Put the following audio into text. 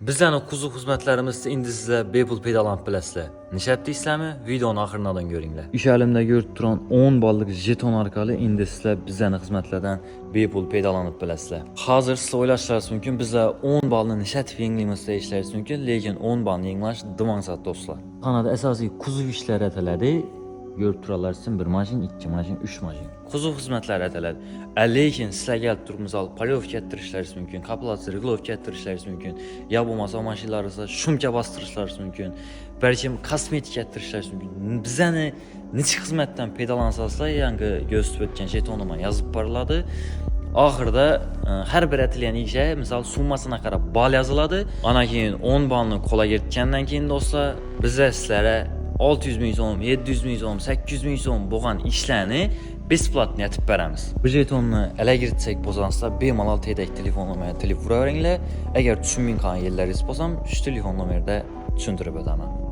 Bizlarning kuzov xizmatlarimizda endi sizlar bepul foydalanib bilasizlar. Nishab deysizlarmi? Videoni oxiridan ko'ringlar. O'sha elimda ko'rib turgan 10 ballik jeton orqali endi sizlar bizlarning xizmatlardan bepul foydalanib bilasizlar. Hozir sizlar o'ylashlaringiz mumkin, bizlar 10 ballni nishatib yenglaymiz deyishlaringiz mumkin, lekin 10 ballni yenglash dim do'stlar. Xonada asosiy kuzov ishlari ataladi. Ko'rib turalarsizlar, bir mashin, ikki mashin, uch mashin. Kuzov xizmatlari ataladi. Lekin sizlar kelib turib, misol, полёвка ettirishlaringiz mumkin, капелляция, регулировка ettirishlaringiz mumkin, yo bo'lmasa mashinalarga шумка bostirishlaringiz mumkin, balkim kosmetika ettirishlaringiz mumkin. Bizani necha xizmatdan foydalansangizlar, yangi ko'rsatib o'tgan jetonima yozib boriladi. Oxirida har bir aytilgan ishga, misol, summasına qarab ball yoziladi. Ana keyin 10 ballni qo'lga kiritgandan keyin, do'stlar, biza sizlarga 600 ming so'm, 700 ming so'm, 800 ming so'm bo'lgan ishlarni бесплатно yatib beramiz. Bu jetonni ele kiritsak bo'lsa, bemalol tedek telefon nomeriga telefon uraveringlar. Agar tushunmay qolgan yerlaringiz bo'lsam, shu telefon nomerida tushuntirib o'taman.